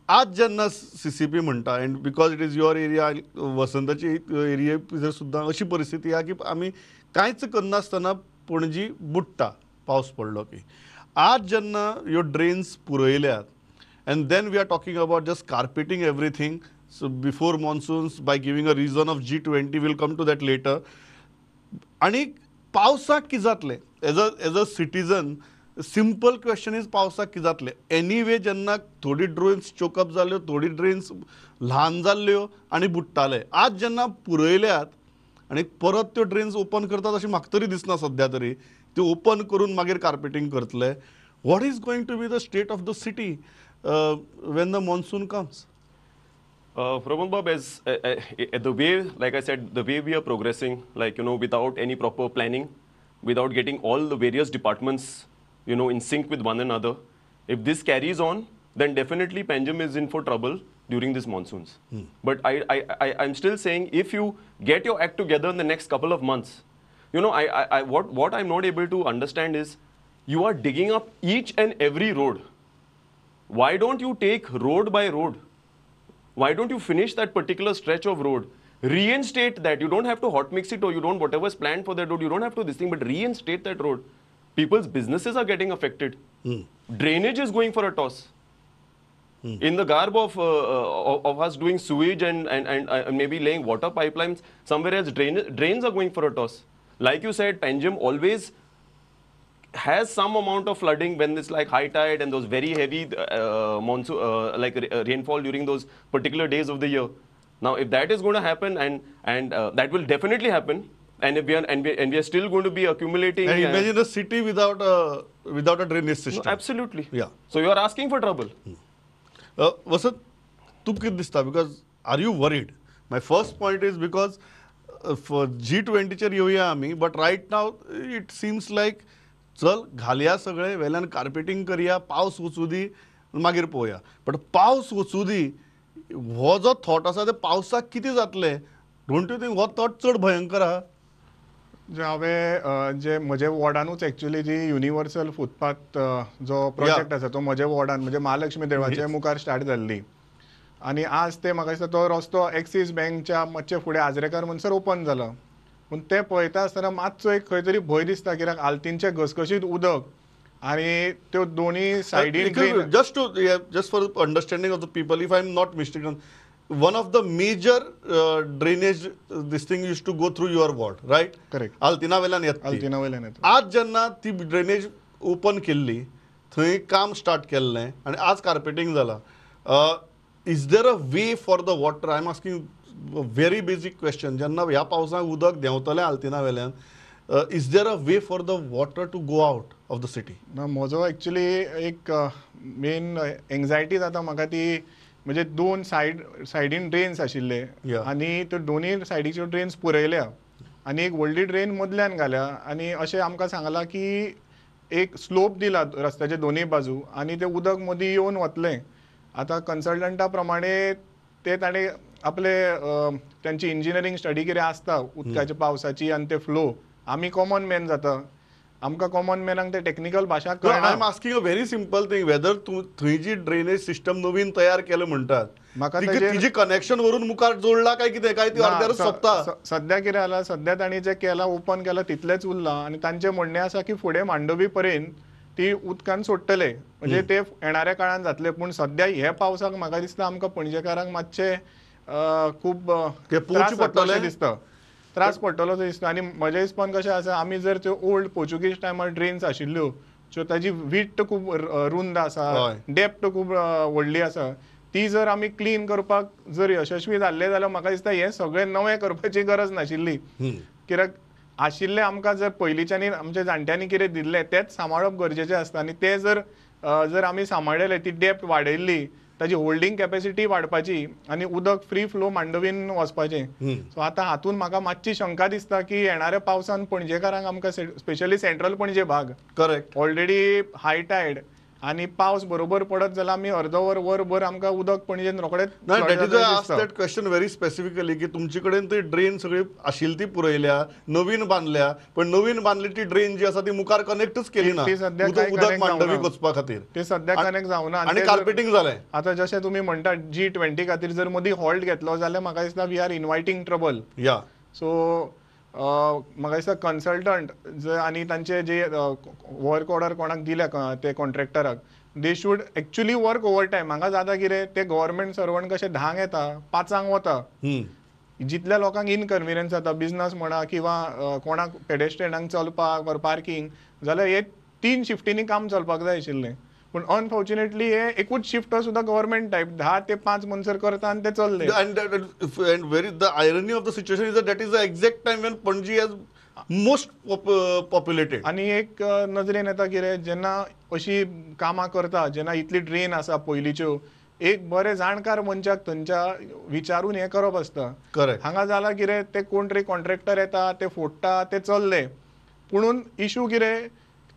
आज जेन्ना सीसीपी म्हणटा, and because it is your area, वसंताची area भितर सुद्दां अशी परिस्थिती आहा की आमी कांयच करनासतना पणजी बुडटा पावस पडलो की. आज जेन्ना ह्यो drains पुरयल्यात and then we are talking about just carpeting everything so before monsoons by giving a reason of G20, we'll come to that later. आणि पावसाक कितें जातलें? As a citizen, simple question is, पावसाक कितें जातलें? एनीवे, जेन्ना थोडी drains choke up जाल्यो, थोडी ड्रेन्स ल्हान जाल्ल्यो आनी बुडटाले. आज जेन्ना पुरयल्यात आनी परत त्यो ड्रेन्स ओपन करतात अशें म्हाका तरी दिसना. सद्या तरी त्यो ओपन करून मागीर कार्पेटींग करतले. What is going to be the state of the city when the monsoon comes? Pramod Bab, as the way, like I said, the way we are progressing, like, without any proper planning, without getting all the various departments in sync with one another, if this carries on, then definitely Panjim is in for trouble during these monsoons. But I'm still saying, if you get your act together in the next couple of months, what I'm not able to understand is, you are digging up each and every road. Why don't you take road by road? Why don't you finish that particular stretch of road? Reinstate that. You don't have to hot mix it or you don't, whatever's planned for that road, you don't have to this thing, but reinstate that road. People's businesses are getting affected. Drainage is going for a toss. In the garb of us doing sewage and maybe laying water pipelines, somewhere else drains are going for a toss. Like you said, Panjim always has some amount of flooding when it's like high tide and those very heavy monsoon, like rainfall during those particular days of the year. Now, if that is going to happen, and that will definitely happen, and if we are and we are still going to be accumulating. And imagine a city without a drainage system. No, absolutely. So you are asking for trouble. Vasant, तुका कितें दिसता? Because are you worried? My first point is because for G20चेर येवया आमी, but right now it seems like चल घालया सगळें, वेल्यान carpeting करया, पावस वचूं दी, मागीर पळोवया. बट पावस वचूं दी हो जो थॉट आसा, ते पावसाक कितें जातलें, don't you think हो थॉट चड भयंकर आहा? जे हांवें जे म्हजे वॉर्डानूच एक्चुली जी युनिवर्सल फुटपाथ जो प्रोजेक्ट आसा, तो म्हज्या वॉर्डान म्हणजे महालक्ष्मी देवळाच्या मुखार स्टार्ट जाल्ली आनी आज ते म्हाका दिसता तो रस्तो एक्सीस बँकच्या मातशे फुडें आजरेकार म्हणसर ओपन जाला. पूण तें पळयता आसतना मातसो एक खंय तरी भंय दिसता, कित्याक आल्तीनचें घसघशीत उदक आनी त्यो दोनी सायडीन drain. Just for understanding of the people, if I am not mistaken, one of the major drainage this thing used to go through your ward, right? Correct. आल्तिना वेल्यान येता ती. आल्तिना वयल्यान येता. आज जेन्ना ती ड्रेनेज ओपन केल्ली, थंय काम स्टार्ट केल्लें आनी आज कार्पेटींग जाला, is there a way for the water? I am asking very basic question. जेन्ना ह्या पावसाक उदक देंवतलें आल्तिना वेल्यान, is there a way for the water to go out of the city? ना, म्हजो एक्चुली एक मेन एंगजायटी जाता म्हाका ती म्हणजे दोन सायडीन ड्रेन्स आशिल्ले आनी त्यो दोनूय सायडीच्यो ड्रेन्स पुरयल्या आनी एक व्हडली ड्रेन मदल्यान घाल्या आनी अशें आमकां सांगलां की एक स्लोप दिला रस्त्याचे दोनूय बाजू आनी तें उदक मदीं येवन वतलें. आतां कन्सल्टंटा प्रमाणे ते ताणें आपले तांची इंजिनियरींग स्टडी कितें आसता उदकाच्या पावसाची आनी ते फ्लो, आमी कॉमन मॅन जाता, आमकां कॉमन मॅनाक ते टॅक्निकल भाशा I कळना. am asking a very simple thing, whether तूं थंय जी ड्रेनेज सिस्टम नवीन तयार केलं म्हणटात, म्हाका तिजी कनेक्शन व्हरून मुखार जोडला काय कितें, काय ती ना, अर्द्यारच सोंपता? सद्या कितें जालां, सद्या तांणी जें केलां, ओपन केलां तितलेंच उरलां आनी तांचें म्हणणें आसा की फुडें मांडवी पर्यंत ती उदकान सोडटले, म्हणजे ते येणाऱ्या काळान जातले. पूण सद्या हे पावसाक म्हाका दिसता आमकां पणजेकारांक मातशें खूब ते पोवचें त्रास जातलो पडटलें? अशें दिसता, त्रास पडटलो अशें दिसता. आनी म्हज्या हिसपान कशें आसा, आमी जर त्यो ओल्ड पोर्चुगीज टायमार ड्रेन्स आशिल्ल्यो, ज्यो ताजी विड्थ खूब रुंद आसा, डेप्थ खूब व्हडली आसा, ती जर आमी क्लीन करपाक जर यशस्वी जाल्ले जाल्यार म्हाका दिसता हें सगळें नवें करपाची गरज नाशिल्ली. कित्याक आशिल्लें आमकां जर पयलींच्यांनी आमच्या जाणट्यांनी कितें दिल्लें तेंच सांबाळप गरजेचें आसता आनी तें जर आमी सांबाळलें, ती डेप्थ वाडयल्ली, ताजी होल्डींग कॅपेसिटी वाडपाची आनी उदक फ्री फ्लो मांडवीन वचपाचें. सो आतां हातूंत म्हाका मातशी शंका दिसता की येणाऱ्या पावसान पणजेकारांक आमकां, स्पेशली सेंट्रल पणजे भाग, ऑलरेडी हाय टायड आनी पावस बरोबर पडत जाल्यार आमी अर्द वर वरभर आमकां उदक पणजेन रोखडेच ना, that is I ask that question very specifically की तुमचे कडेन ती ड्रेन सगळी आशिल्ली ती पुरयल्या, नवीन बांदल्या, पण नवीन बांदली ती ड्रेन जी आसा ती मुखार कनेक्टच केली ना, उदक मांडवीक वचपा खातीर ते सद्या कनेक्ट जावना आनी कार्पेटिंग जालें. आतां जशें तुमी म्हणटा G20 खातीर जर मदीं हॉल्ट घेतलो जाल्यार म्हाका दिसता we are inviting trouble. Yeah so म्हाका दिसता कन्सल्टंट जर आनी तांचे जे वर्क ऑर्डर कोणाक दिल्या ते कॉन्ट्रॅक्टराक, they should actually work over time. हांगा जाता कितें, ते गव्हर्मेंट सर्वंट कशे 10क येता 5क वता, जितल्या लोकांक इनकन्विनियन्स जाता बिजनस म्हणा किंवा कोणाक पेडेस्ट्रियनांक चलपाक ऑर पार्किंग, जाल्यार हे 3 शिफ्टींनी काम चलपाक जाय आशिल्लें. पूण अनफॉर्च्युनेटली हे एकूच शिफ्ट सुद्दां गव्हर्मेंट टायप 10 ते 5 म्हणसर करता आनी ते चल्ले. And very the irony of the situation is that is the exact time when Panaji is most populated. आनी एक नजरेन येता कितें, जेन्ना अशी कामां करता, जेन्ना इतली ड्रेन आसा पयलींच्यो, एक बरे जाणकार मनशाक थंयच्या विचारून हें करप आसता. करेक्ट. हांगा जालां कितें, ते कोण तरी कॉन्ट्रॅक्टर येता, ते फोडटा, ते चल्ले, पुणून इशू कितें,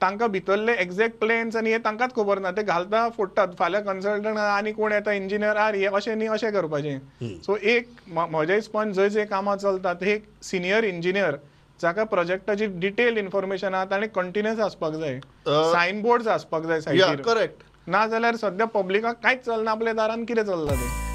तांकां भितरले एग्जॅक्ट प्लॅन्स आनी हे तांकांच खबर ना, ते घालता फोडटात. फाल्यां कन्सल्टंट आनी कोण येता इंजिनियर, आर हे अशें न्ही अशें करपाचें. सो एक म्हज्या हिसपान जंय जंय कामां चलतात ते एक सिनियर इंजिनियर जाका प्रोजेक्टाची डिटेल इन्फॉर्मेशन आहा ताणें कंटिन्युअस आसपाक जाय, सायन बोर्ड्स आसपाक जाय सायडीर. करेक्ट. ना जाल्यार सद्या पब्लिकाक कांयच चलना, आपल्या दारान कितें चल्लां तें.